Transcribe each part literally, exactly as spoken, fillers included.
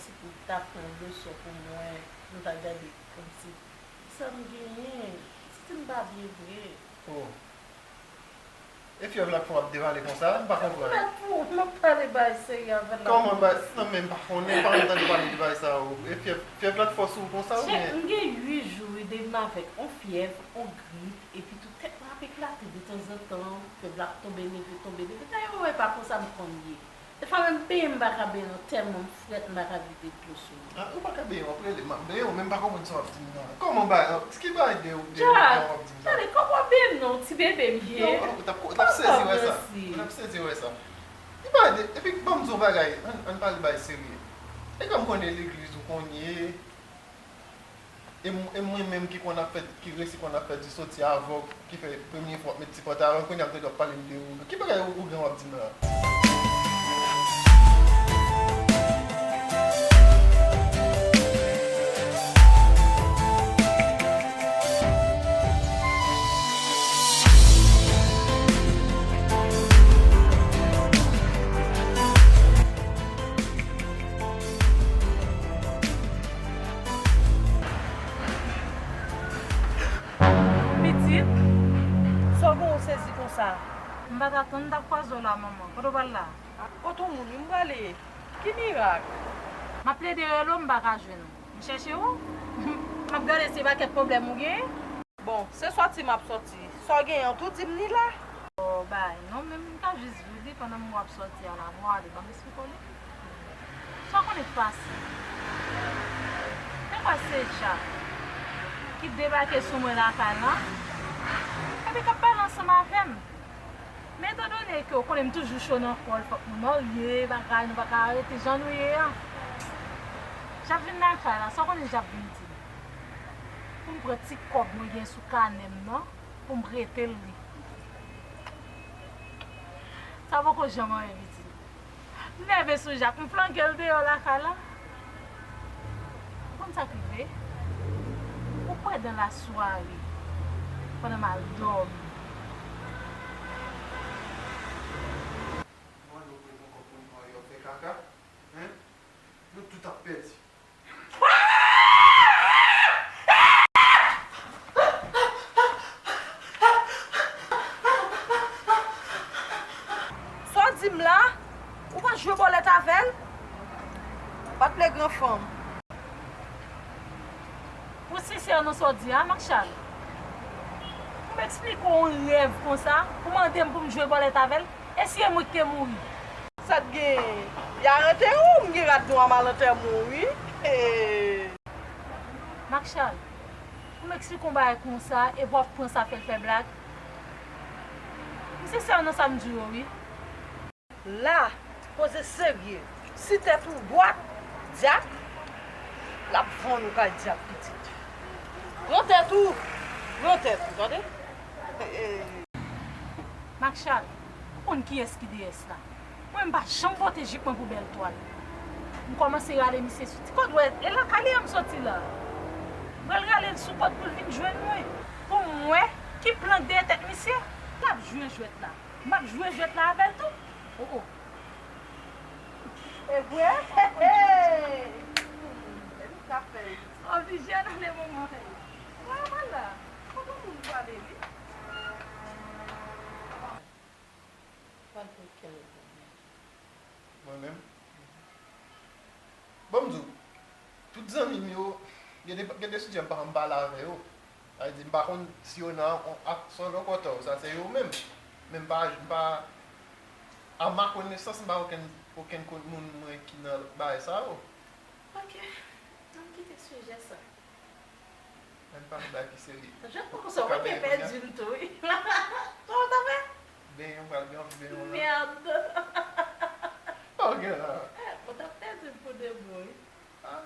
Si m ta pran yon leson pou mwen, m ta gade kòmsi sa m genyen, si m pa byen vre. Oh. E fyèv la k fè w ap devale konsa, m pa konprann. Mèt pou m ap pale bagay serye avè l la. Kòman bagay? Non, men m pa konnen, m pa konn tande pale de bagay sa yo. E fyèv, fyèv la k fè w sou konsa, oubyen? M gen uit jou wi depi m avèk on fyèv, on grip, epi tou tèt mwen ap eklate detanzantan, fyèv la ap tonbe leve, tonbe leve. Dayè, mwen pa konsa m konn ye. Defwa menm benyen m pa ka benyen non, tèlman m frèt m pa ka vide dlo sou mwen. Ah, ou pa ka benyen, w ap rele m ap benyen w, men m pa konprann sa w ap di m nan. Kòman bagay, ki bagay de ou, de ou w ap di m nan? Jack, tande, kòman w ap benyen m non, ti bebe m ye. Non, ou t ap, ou t ap sezi wè sa. Ou t ap sezi wè sa. Ki bagay de, epi ban m di w bagay, ann, ann pale bagay serye. E kòm konnen legliz ou konn ye, E m-, e mwen menm ki konn ap fè, ki resi konn ap fè di soti avè w, ki fè premye fwa w ap met ti pantalon, kounye a m tande w ap pale m de ou. Ki bagay ou, ou gen w ap di m la? Pitit, sa w gen w sezi konsa? M pa t atann m t ap kwaze w la, manman. Kote w pral la? Kot yon moun wi m prale. Ki mirak? M ap plede rele w, m pa ka jwenn ou. M chèche w, m ap gade se pakèt pwoblèm ou genyen. Bon, se sòti m ap sòti. Sa w genyen an tou di m li la? Oh, bay, non, men m ta jis di w li pandan m wè w ap sòti a la. Bon, ale, ban m esplike w li. Sa w konnen k pase? Te kwè se Jak ki debake sou mwen lakay la, epi k ap pale ansanm avè m. Men etandone ke w konnen m toujou cho nan kò l, fòk nou marye, bagay, nou pa ka rete jan nou ye a. Jak vin lakay la, sa w konnen Jak vin di m? Pou m pran ti kòb mwen gen sou kanè m nan, pou m prete l li. Sa poko janm anyen, pitit. M nève sou Jak, m flanke l deyò lakay la. Ou konn sa k rive? Ou kwè dans la soirée, pandan m al dòmi. Mwen nou pran yon kòb pou nou marye, w ap fè kaka? Hein? Nou tout ap pèdi. Sa w di m la? Ou pa jwe bòlèt avè l? Bat ple gran fanm. Pou w sensè nan sa w di a, Makchal, pou m eksplike w yon rèv konsa, pou w mande m pou m jwe bòlèt avè l, e si e mwen ki te mouri? Sa t genyen? Y arete w, m gen rad nwa m al antèman w wi. Makchal, pou m eksplike w yon bagay konsa, epi w ap pran sa fè l fè blag? M sensè nan sa m di w yo wi. La, koze serye. Si tèt ou dwat, dyak, l ap vann ou kay dyak pitit. Pran tèt ou, pran tèt ou, tande? Makchal, ou konn kiyès ki deyès la. Mwen, m pa janm pote jip mwen pou bèl twal. M kòmanse rale misye sou ti kòdwèt. E lakay li a m soti la. M pral rale l sou pòt pou l vin jwenn mwen. Pou m wè ki plan k dèyè tèt misye. L ap jwe jwèt la. M ap jwe jwèt la avè l tou. Oh, oh. E vre? Hey, hey. E nou k ap fè l. Oblije nan le moman. Wè, wala. Kote moun prale, wi? Pral pou kenbe pou mwen. Mwen menm? Bon, m di w, tout zanmi m yo, gen de, gen de sijè m pa janm pale avè yo. Sa vle di, m pa konn si yo nan on, ak, sou yon kòtò, sa se yo menm. Men m pa, m pa, a ma konesans, m pa okenn, okenn kon-, moun mwen ki nan bagay sa yo. Ok, ann kite sijè sa. Ann pale bagay pi serye. Jan poko sa, ou te pèdi m tou, wi. Sa w t ap fè? Benyen, m pral gen anvi benyen w la. Merde. Ok la. Eh, ou t ap pèdi m pou de bon, wi. Ah.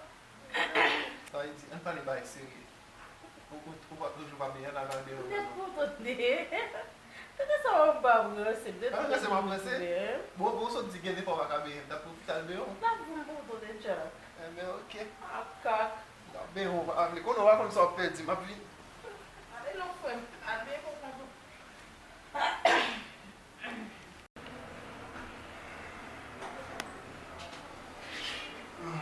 Sa vle di, ann pale bagay serye. Ou, ou, ou pa toujou pa benyen, la pral benyen w. Nèt pou tande. Tande sa w ap ranse m, tande sa w ap ranse. Bon, bon, w sot di gen de fwa w pa ka benyen, m t ap pwofite al benyen w. N ap voum pou tande, tcha. Enben, ok. Makak. N ap benyen w, pa vle konnen, w pa konn sa w ap pèdi, m ap vin. Ale non, frè m, al benyen kòkon tou. Bon,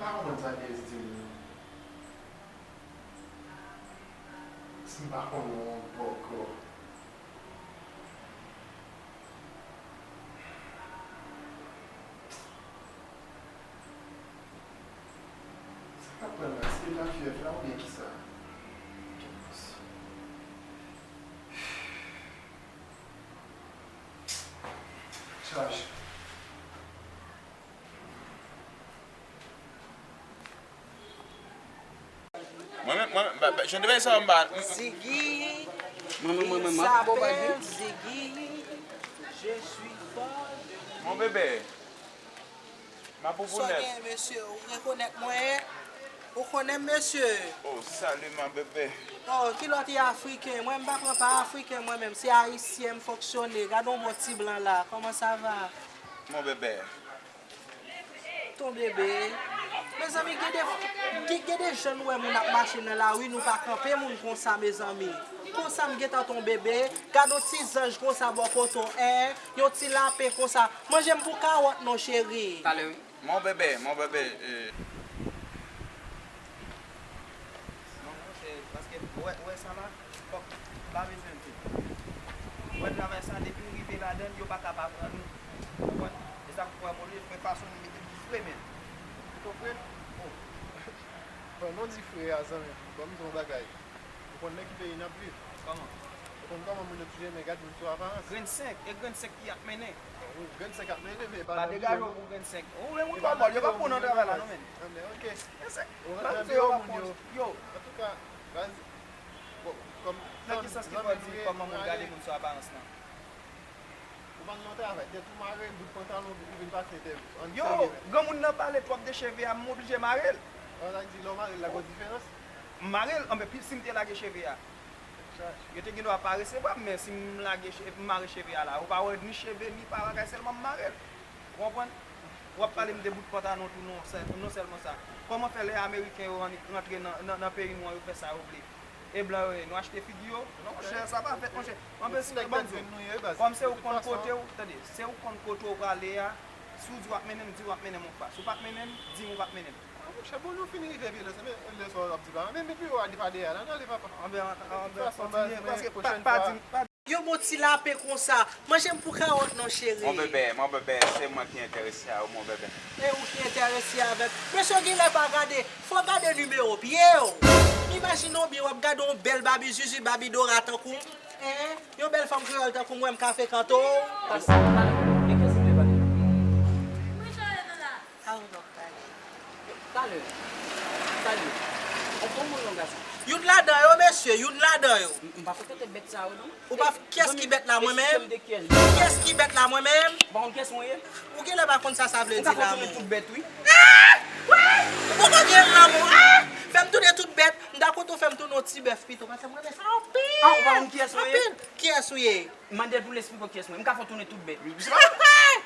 Pa konprann sa Dèyès di m nan. Si m pa konnen w bòkò. Sa k ap pran la? Se lafyèv la oubyen kisa? Chaj. Mwen menm, mwen menm, ba, ba, jan de bagay sa yo m pa. Ziggy, mwen menm, mwen menm, sa mwen bèl, Ziggy, je suis folle de Mon bebe, ma poupounèt. Sa w gen, mesye? Ou rekonèt mwen? Ou konnen m, mesye? Oh, salut, ma bebe. Oh, kilòt e afriken? Mwen, m pa pran pa afriken, mwen menm. Se ayisyen, m fonksyone. Gade yon bon ti blan la. Kòman sa va? Mon bebe. Ton bebe. Mezanmi, gen de, gen, gen de jan nou wè moun ap mache nan lari, nou pa kanpe moun konsa, mezanmi. Konsa m gentan ton bebe, gad yon ti zanj konsa bò kote w, en, yon ti lapen konsa. Manje m pou kawòt non, cheri. Talè, wi. Mon bebe, mon bebe, eh. Non, monchè, paske ou wè, ou wè sa la, fòk pa bezwen pè. Ou wè travay sa, depi w rive ladan l, yo pa ka pa pran nou. Ou konprann? E sa k fè m oblije fè fason m mete m di fre, men. Ou konprann? Oh. Bon, non di fre a, zanmi m. Bon, m di yon bagay. Ou konn nan ki peyi n ap viv? Kòman? Ou konn kòman moun yo toujou renmen gade moun sou aparans? Grenn senk, e grenn senk ki ap mennen. Wi, grenn senk ap mennen, men pa nan biwo. Pa degaje w pou grenn senk. Ou renmen moun pa bòl, yo pa pran nan travay la, non, men. Anben, ok. Grenn senk. Ou rantre nan biwo moun yo. Yo. Antouka, baz, bon, kòm zanmi m, zanmi m li ye, nou ale. Nan ki sans ki fò di kòman moun gade moun sou aparans lan? Ou pa nan travay, tèt ou mare, bout pantalon, ou vin pase entèvyou. Yo, granmoun nan pale twòp de cheve a, m oblije mare l. An, sa di lè w mare l la, gon diferans? M mare l, anben, pi, si m te lage cheve a, yo te gen dwa pa resevwa m, men si m lage che-, m mare cheve a la, ou pa wè ni cheve, ni pa bagay, sèlman m mare l. Ou konprann? W ap pale m de bout pantalon tou, non, sèl-, non sèlman sa. Kòman fè lè Ameriken yo annik rantre nan, nan, nan peyi nou an, yo fè sa yo vle? E blan yo ye, nou achte figi yo? Non, monchè, sa pa fèt, monchè. Anben, si, ban m di w, kòm se ou konn kote w, tande, se ou konn kote w prale a, si w di w ap mennen m, di w ap mennen m yon fwa. Si w p ap mennen m, di m ou p ap mennen m. Ah, monchè, bon, nou fin rive vye lè sa, men lè sa w ap di pa, men, men pi w a di pa dèyè la, nan li papa. Anben, anben, kontinye, paske pa, pa di m, pa Yon bon ti lapen konsa. Manje m pou kawòt non, cheri. Mon bebe, mon bebe, se mwen ki enterese a ou, mon bebe. E ou ki enterese avè m. Mesye, w genlè pa gade. Fò w gade nimewo pye w. Imajine w byen, w ap gade yon bèl babi zuzu, babi dora tankou m. Hein? Yon bèl fanm kreyòl tankou mwen, m ka frekante w. Pase, pale. E kiyès ki vle pale? Mwen, Joël, nan la. Sa ou nan pale? Talè. Talè. On bon moun non gason. Youn ladan yo, mesye, youn ladan yo. M, m pa frekante bèt sa yo, non. Ou pa, kiyès ki bèt la, mwen menm? Kiyès ki bèt la, mwen menm? Ou pa konn kiyès mwen ye? Ou genlè pa konn sa sa vle di lanmou. M ka fè w tounen tout bèt, wi. Ah! Wi! Ou poko gen lanmou. Ah! Fè m tounen tout bèt. M ta kontan w fè m tounen yon ti bèf pito, paske m renmen sa anpil. Ah, ou pa konn kiyès mwen ye? Anpil. Kiyès ou ye? Mande l pou l esplike w kiyès mwen. M ka fè w tounen tout bèt. Misye pa,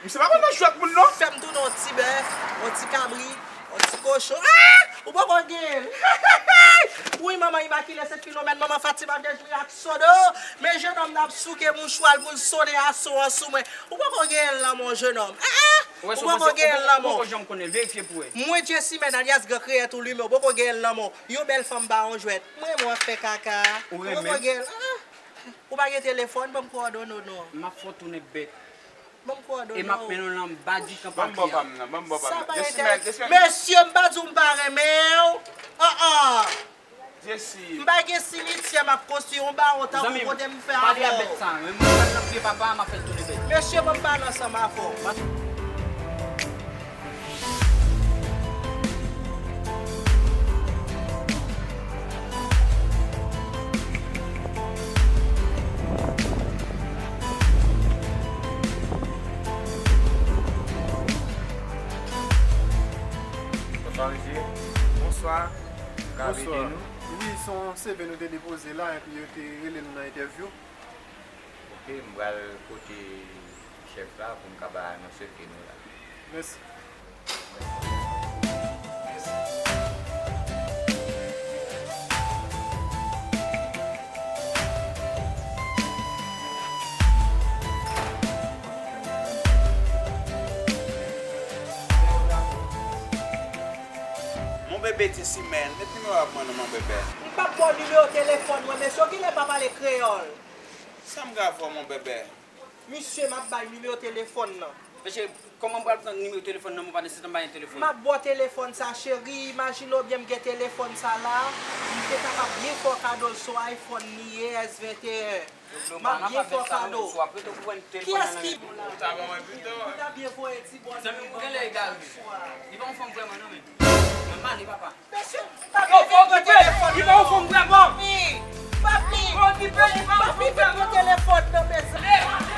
misye pa konn nan jwèt moun, non. Fè m tounen yon ti bèf, yon ti kabri, yon ti kochon. Ah! Ou poko gen l. Wi, manman imakile, se fenomèn manman Fatima Dejri ak Sodo. Men jenòm nan ap souke mouchwa l pou l sonnen aso an sou mwen. Ou poko gen l nan men w, jenòm. Ah, ah! Ou poko gen l nan men w. Ou poko janm konnen l, verifye pou wè. Mwen, Jessy Mèn, alyas Gran Kreyè Tou Limen, ou poko gen l nan men w. Yon bèl fanm pa yon jwèt. Mwen, mwen fè kaka. Ou poko gen l. Ah, ah. Ou pa gen telefòn, ban m kowòdone w non. M ap fè w tounen bèt. Ban m kowòdone w. E m ap mennen w nan anba ditan pati a. Ban m bò pa m nan, ban m bò pa m nan. Sa pa entèl. Mesye, m pa di w m pa renmen w. An, an. Jessy. M pa gen simityè m ap konstwi yon bawon tankou kote m fè avè w. Zanmi m, pale a bèt sa, men mwen pral nan pye papa a, m ap fè l tounen bèt. Mesye, ban m pale ansanm avè w. Bonswa, mesye. Bonswa. Ka ede nou? Wi, se yon C V nou te depoze la, epi yo te rele nou nan entèvyou. Ok, m pral kote chèf la pou m ka ba anonsè ke nou la. Mèsi. Bebe ti simèn, met nimewo a pou mwen non, mon bebe. M p ap ba w nimewo telefòn mwen, mesye, w genlè pa pale kreyòl. Sa m ka fè w, mon bebe? Misye, m ap bay nimewo telefòn nan. Mesye, kòman m pral pran nimewo telefòn nan, mwen pa nesesè m pa gen telefòn? M ap ba w telefòn sa, cheri. Imajine w byen, m gen telefòn sa la. M te kapab byen fè w kado l, se yon iPhone li ye, S venteyen. M ap byen fè w kado. Kiyès ki... Ou ta ban mwen pito. Ou ta byen voye ti bò. Zanmi m, ou genlè egare. Li pa yon fanm vrèman non, men. Mwen pale, papa. Mesye, papi, vin pran telefòn nan. Li pa yon fanm vrèman. Papi, papi, vin pran telefòn nan, mezanmi.